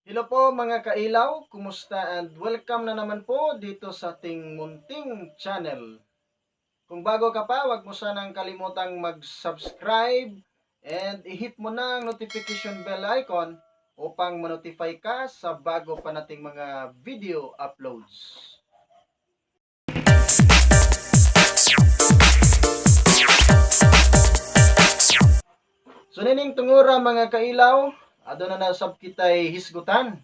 Hello po, mga kailaw, kumusta and welcome na naman po dito sa ating munting channel. Kung bago ka pa, wag mo sanang kalimutang mag-subscribe and i-hit mo na ang notification bell icon upang ma-notify ka sa bago pa nating mga video uploads. So nining tungura, mga kailaw, aduna na sab kitay hisgutan.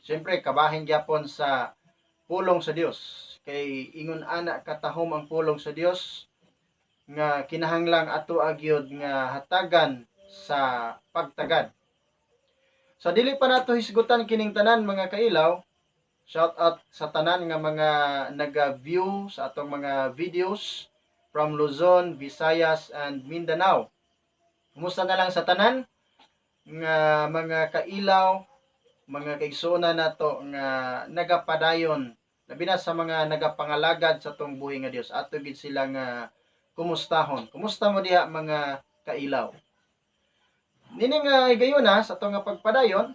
Siyempre, kabahin gyapon sa pulong sa Dios. Kay ingon ana katahom ang pulong sa Dios nga kinahanglang ato agyod nga hatagan sa pagtagad. Sa dili pa nato hisgutan kining tanan, mga kailaw, shout out sa tanan nga mga naga-view sa atong mga videos from Luzon, Visayas and Mindanao. Kumusta na lang sa tanan nga mga kailaw, mga kaigsuonan nato nga nagapadayon, labi na sa mga nagapangalagad sa atong buhi nga Dios. Ato gid sila nga kumustahon. Kumusta mo diha, mga kailaw? Nini nga higayuna sa atong nga pagpadayon,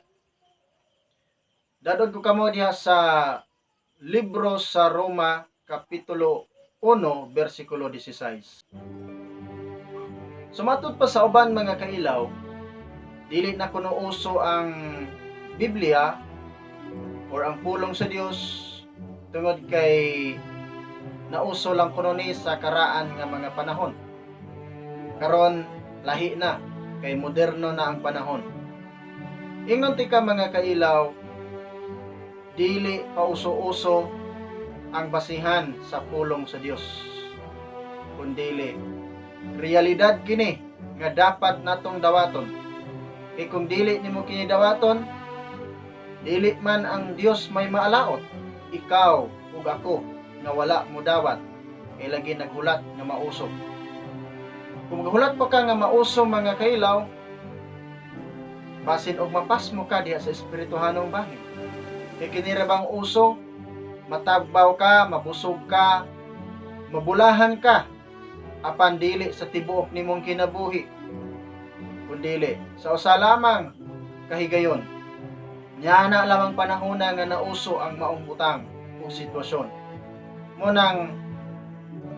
dadon ko kamo diha sa libro sa Roma kapitulo 1 bersikulo 16. Sumatud pa sa uban, mga kailaw, dili na kuno uso ang Biblia or ang pulong sa Dios tungod kay nauso lang kuno ni sa karaan nga mga panahon. Karon lahi na kay moderno na ang panahon. Ingon tika, mga kailaw, dili pauso-uso ang basihan sa pulong sa Dios. Kundili realidad kini nga dapat natong dawaton. Kay kung dili nimo kini dawaton, dili man ang Dios may maalaot, ikaw ug ako nga wala mo dawat kay lagi naghulat nga mauso. Kung maghulat pa ka nga mauso, mga kailaw, basin og mapasmo ka diha sa espirituhanong bahin. Kay kini ra bang uso, matagbaw ka, mabusog ka, mabulahan ka, apan dili sa tibuok nimong kinabuhi, kundili sa usa lamang kahigayon. Niana lamang panahona nga nauso ang maong butang o sitwasyon. Mo nang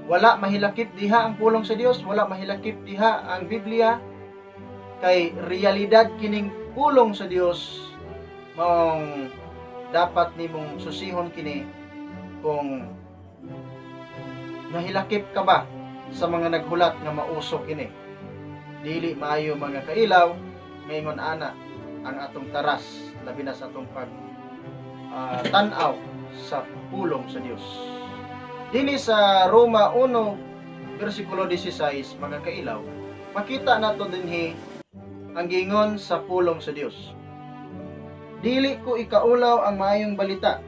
wala mahilakip diha ang pulong sa Dios, wala mahilakip diha ang Biblia kay realidad kining pulong sa Dios, maong dapat nimong susihon kini kung nahilakip ka ba sa mga naghulat nga mauso kini. Dili maayo, mga kailaw, ngayon ana ang atong taras, labi na sa atong pag tan-aw sa pulong sa Dios. Dini sa Roma 1 versikulo 16, mga kailaw, makita nato dinhi ang gingon sa pulong sa Dios. "Dili ko ikaulaw ang maayong balita,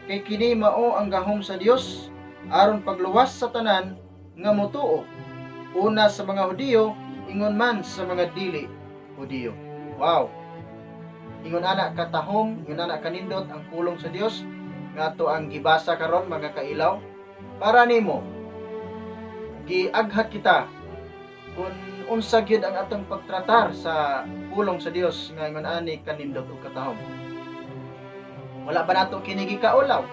kay kini mao ang gahom sa Dios aron pagluwas sa tanan nga motuo, una sa mga Hudiyo, ingon man sa mga dili Hudiyo." Wow. Ingon ana katahom, ingon ana kanindot ang pulong sa Dios nga ato ang gibasa karon, mga kailaw. Para nimo giaghat kita kung unsa gyud ang atong pagtratar sa pulong sa Dios nga ingon ani kanindot ug katahom. Wala ba nato kini gikaulaw?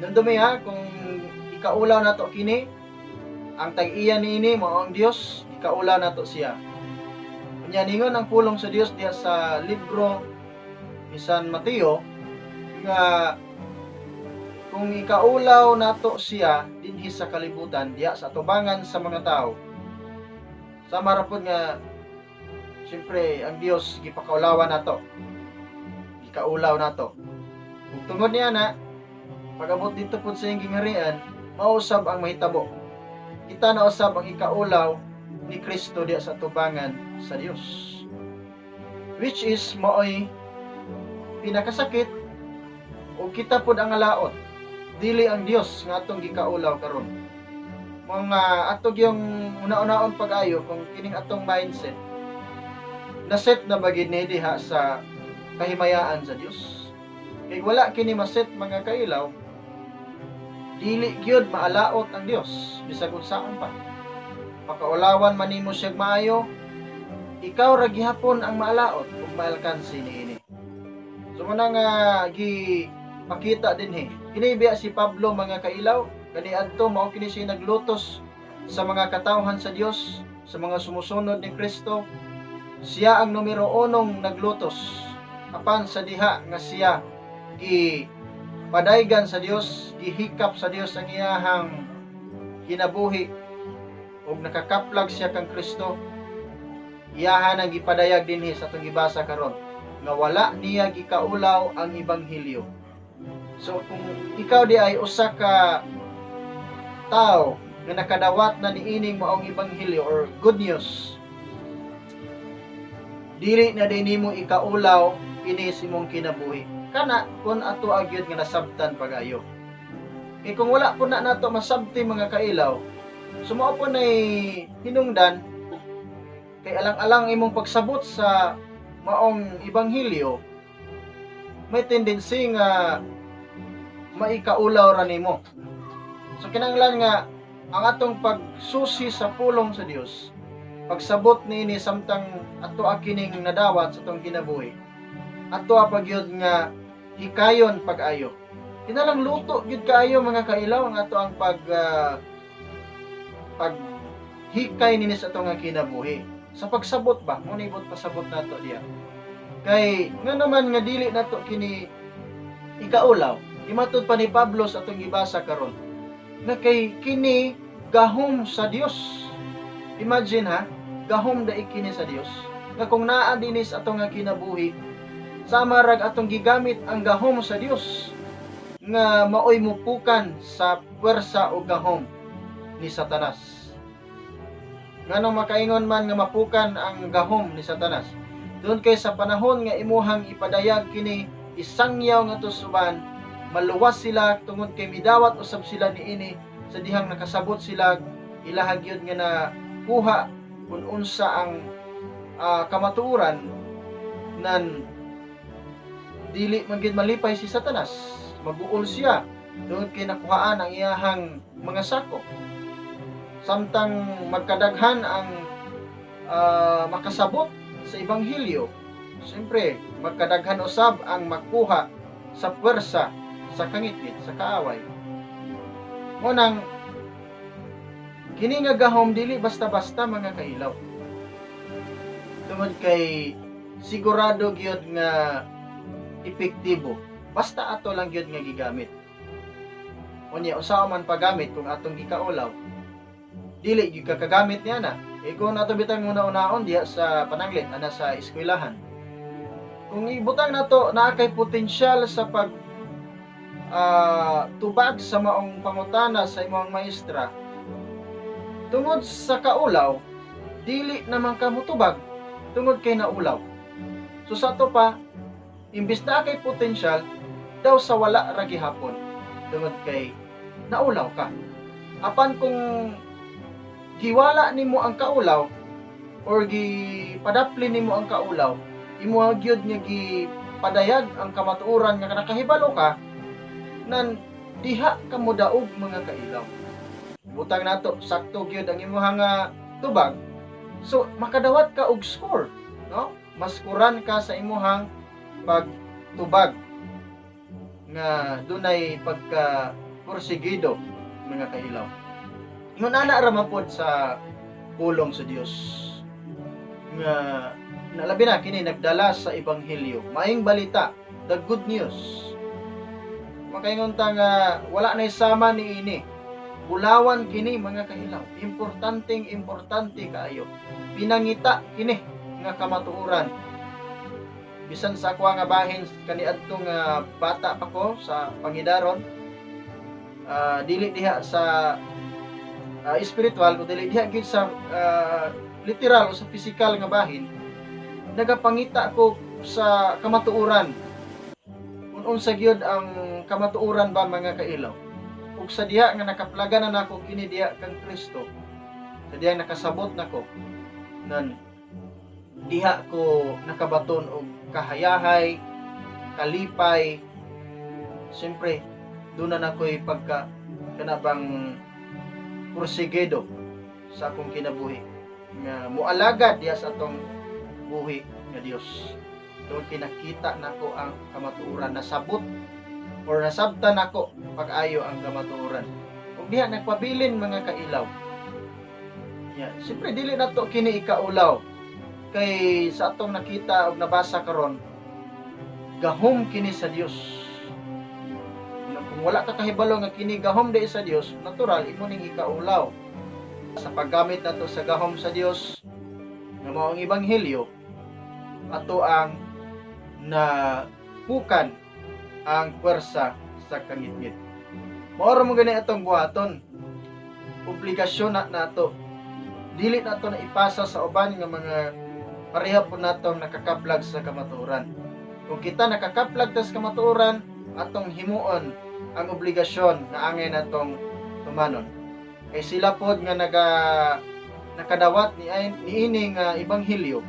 Nundumi ha, kung ikaulaw nato kini, ang tag-iya niini mao ang Dios, ikaulaw nato siya. Unya ningon ang pulong sa Dios diha sa libro ni San Mateo nga kung ikaulaw nato siya dinhi sa kalibutan, diha sa atubangan sa mga tao. Sama ra pod nga siyempre ang Dios gipakaulawan nato. Gikaulaw nato. Ug tungod niya na pag-abot dito pod sa iyang gingharian, mausab ang mahitabo. Kita na usab ang ikaulaw ni Kristo diha sa tubangan sa Dios. Which is maoy pinakasakit o kita pod ang alaot, dili ang Dios nga atong gikaulaw karon. Mga ato yung una-unaon pag-ayo kung kining atong mindset na-set na ba gid ni diha sa kahimayaan sa Dios. Kay wala kini maset, mga kailaw, dili gyud maalaot ang Dios bisag unsaon pa. Pakaulawan man nimo siya maayo, ikaw ra gihapon ang maalaot ug maalkansi niini. So mao nga gi pakita dinhi. Kini biya si Pablo, mga kailaw, kaniadto mao kini siya naglutos sa mga katawhan sa Dios, sa mga sumusunod ni Kristo. Siya ang numero unong naglutos. Apan sa diha nga siya gi padaygan sa Dios, gihikap sa Dios ang iyahang kinabuhi ug nakakaplag siya kang Kristo, iyahan ang gipadayag dinhi sa atong gibasa karon nga wala niya gikaulaw ang ebanghelyo. So kung ikaw di ay usa ka tao nga nakadawat na niining maong ebanghelyo or good news, dili na din nimo ikaulaw ini sa imong kinabuhi. Kana kung ato agyod nga nasabtan pagayo. Kay kung wala po na nato masabti, mga kailaw, so mao po nay hinungdan kay alang-alang imong pagsabot sa maong ebanghelyo, may tendency nga maikaulaw ra nimo. So kinahanglan nga ang atong pagsusi sa pulong sa Dios, pagsabot niini samtang ato kining nadawat sa atong kinabuhi, ato pa gyud nga hikayon pag-ayo. Kinalang luto gyud kaayo, mga kailaw, ang ato ang pag hikay nini sa atong nga kinabuhi. Sa pagsabot ba, mo ibot pasabot nato diya. Kay nga naman nga dili nato kini ikaulaw, imatud pa ni Pablo sa atong gibasa karon nga kay kini gahom sa Dios. Imagine ha, gahom dai kini sa Dios. Nga kung naa dinhi sa atong nga kinabuhi, sama rag atong gigamit ang gahom sa Dios nga maoy mupukan sa puwersa o gahom ni Satanas. Nganong makaingon man nga mapukan ang gahom ni Satanas? Doon kay sa panahon nga imuhang ipadayag kini, isangyaw nga tusuban, maluwas sila tungod kay midawat usab sila niini sa dihang nakasabot sila, ilahang gyud nga nakuha kung unsa ang kamatuoran, nan dili man gyud malipay si Satanas, maguol siya tungod kay nakuhaan ang iyahang mga sakop. Samtang magkadaghan ang makasabot sa ebanghelyo, siyempre magkadaghan usab ang makuha sa puwersa sa kangitngit, sa kaaway. Mo nang kini nga gahom dili basta-basta, mga kailaw, tungod kay sigurado gyud nga epektibo basta ato lang gyud nga gigamit. Unya usa man paggamit, kung atong gikaulaw, dili gyud ka kagamit niya na. Eh kung ato bitang una-unaon diha sa pananglit ana sa eskwelahan, kung ibutang nato naa kay potensyal sa pag tubag sa maong pangutana sa imong maestra, tungod sa kaulaw dili naman ka motubag tungod kay naulaw. So sa ato pa, imbis na kay potensyal, daw sa wala ra gihapon tungod kay naulaw ka. Apan kung giwala nimo ang kaulaw or gipadapli nimo ang kaulaw, imo gyud nga gipadayag ang kamatuoran nga nakahibalo ka, nan diha ka modaog, mga kailaw. Butang nato sakto gyud ang imuhang nga tubag, so makadawat ka og score, no? Maskuran ka sa imuhang pagtubag nga dunay pagka porsigido, mga kailaw. Ingon ana ra man pod sa pulong sa Dios nga nalabi na kini nagdala sa ebanghelyo, maayong balita, the good news. Makaingon ta nga wala nay sama niini. Bulawan kini, mga kailaw. Importanteng importante kaayo, pinangita kini nga kamatuoran. Bisan sa ako nga bahin, kaniadto nga bata pa ko sa pangidaron, dili diha sa spiritual kun dili diha gyud sa literal o sa physical nga bahin, nagapangita ko sa kamatuoran, kung unsa gyud ang kamatuoran ba, mga kailaw. Ug sa diha nga nakaplaga na nako kini diha kang Kristo, sa diha nakasabot nako, nan diha ko nakabaton og kahayahay, kalipay. Siyempre doon na nako'y pagka kana bang porsigido sa akong kinabuhi nga mualagad diha sa atong buhi nga Dios. Tungod kay nakita nako ang kamatuoran, nasabot or nasabtan nako pag-ayo ang kamatuoran. Ug diha nagpabilin, mga kailaw. Yeah, siyempre dili nato kini ikaulaw kay sa atong nakita ug nabasa karon, gahom kini sa Dios. Kung wala ka kahibalo nga kini gahom di sa Dios, natural imo ning ikaulaw. Sa paggamit nato sa gahom sa Dios nga mao ang ebanghelyo, ato ang na pukan ang pwersa sa kangitngit. Mao ra mo gani atong buhaton. Obligasyon na nato. Dili nato na ipasa sa uban nga mga pareha po natong nakakaplag sa kamatuoran. Kung kita nakakaplag tas kamatuoran, atong himuon ang obligasyon na angay natong tumanon. Kay sila pod nga nakadawat ni niini nga ebanghelyo,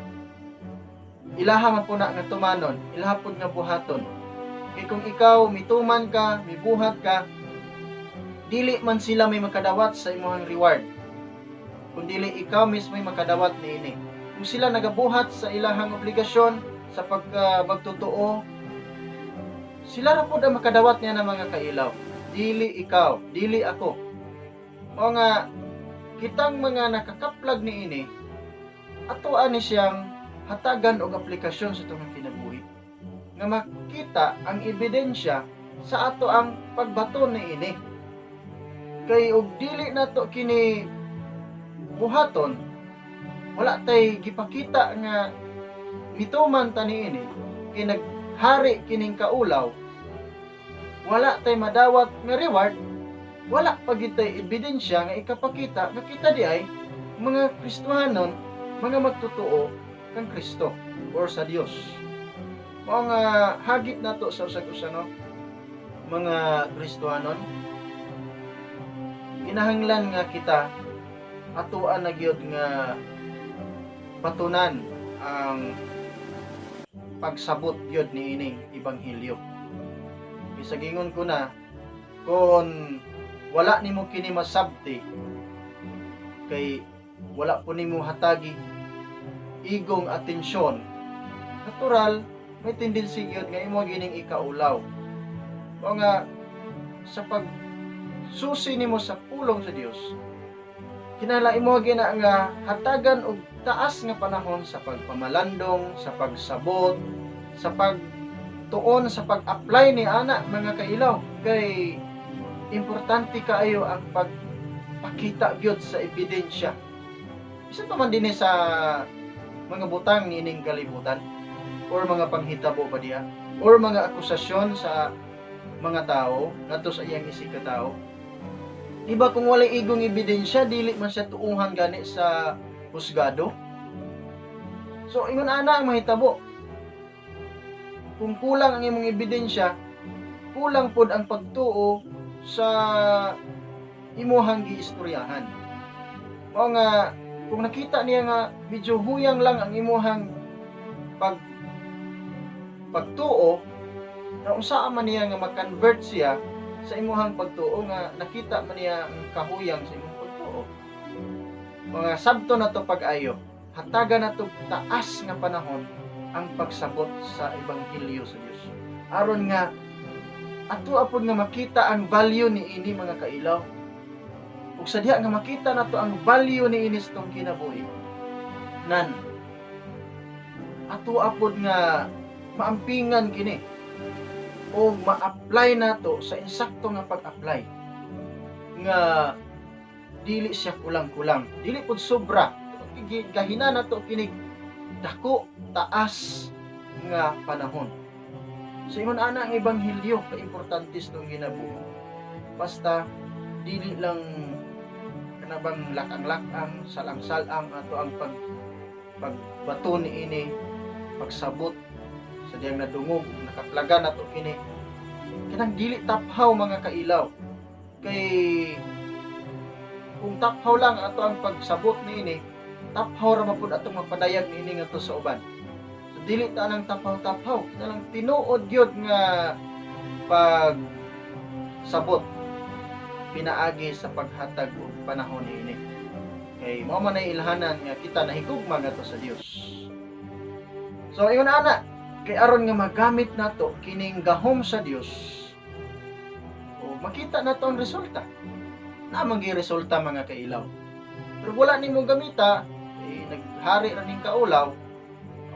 ilaha man po na nga tumanon, ilaha pod nga buhaton. Kay kung ikaw mituman ka, mibuhat ka, dili man sila may makadawat sa imong reward. Kung dili ikaw mismo may makadawat niini. Kung sila nagabuhat sa ilahang obligasyon sa pagka magtotoo, sila ra pod ang makadawat niya ng mga kailaw. Dili ikaw, dili ako. Mao nga kitang mga nakakaplag niini, ato ani siyang hatagan og aplikasyon sa itong kinabuhi. Nga makita ang ebidensya sa ato ang pagbato niini. Kay og dili nato kini buhaton, wala tay gipakita nga mituman ta niini, kay naghari kining kaulaw, wala tay madawat nga reward, wala pa gyud tay ebidensya nga ikapakita nga kita di ay mga Kristohanon, mga magtotoo kang Kristo or sa Dios. Mao nga hagit nato sa usag-usa, no, mga Kristohanon, kinahanglan nga kita atoan na gyud nga batunan ang pagsabot gyud niining ebanghelyo. Bisag ingon ko na, kung wala nimo kini masabti kay wala po nimo hatagi igong atensyon, natural may tendency gyud nga imo gining ikaulaw. Mao nga sa pag susi nimo sa pulong sa Dios, kinahanglan imo gina nga hatagan og taas nga panahon sa pagpamalandong, sa pagsabot, sa pagtuon, sa pag-apply ni ana, mga kailaw, kay importante kaayo ang pagpakita gyud sa ebidensya. Bisan pa man dinhi sa mga butang niining kalibutan or mga panghitabo pa diha or mga akusasyon sa mga tao ngadto sa iyang isig ka tao. Di ba kung walay igong ebidensya, dili man siya tuuhan gani sa husgado? So ingon ana ang mahitabo. Kung kulang ang imong ebidensya, kulang pod ang pagtuo sa imuhang giistoryahan. Mao nga kung nakita niya nga medyo huyang lang ang imuhang pagtuo, na unsaa man niya nga ma-convert siya sa imuhang pagtuo nga nakita man niya ang kahuyang sa imong pagtuo. Mga sabto na to pag-ayo, hatagan na to taas nga panahon ang pagsabot sa ebanghelyo sa Dios. Aron nga ato apod nga makita ang value ni ini, mga kailaw. Ug sa diha nga makita nato ang value ni ini sa atong kinabuhi, nan ato apod nga maampingan kini o ma-apply nato sa insakto nga pag-apply nga dili siya kulang-kulang, dili pud sobra. Gahina nato kinig dako taas nga panahon. So ingon ana ang ebanghelyo ka-importante sa atong kinabuhi. Basta dili lang kanabang lakang-lakang, salang-salang ato ang pagbato ni ini, pagsabot sa diyang nadungog, nakaplagan nato kini. Kanang dili taphaw, mga kailaw. Kay kung taphaw lang ato ang pagsabot niini, taphaw ra man pud atong magpadayag niini ngadto sa uban. So dili ta nang taphaw-taphaw, kinalang tinuod gyud nga pag sabot pinaagi sa paghatag og panahon niini. Kay mao man ay ilhanan nga kita nahigugma ngadto sa Dios. So ingon ana, Kay aron nga magamit nato kining gahom sa Dios o makita nato ang resulta. Naa man gyud resulta, mga kailaw. Pero wala nimo gamita, eh, naghari ra ning kaulaw,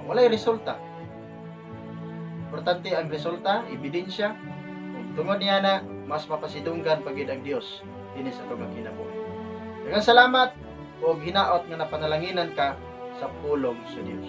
walay resulta. Importante ang resulta, ebidensya. Ug tungod niya na mas mapasidunggan pa gyud ang Dios dinhi sa atong kinabuhi. Daghang salamat ug hinaot nga napanalanginan ka sa pulong sa Dios.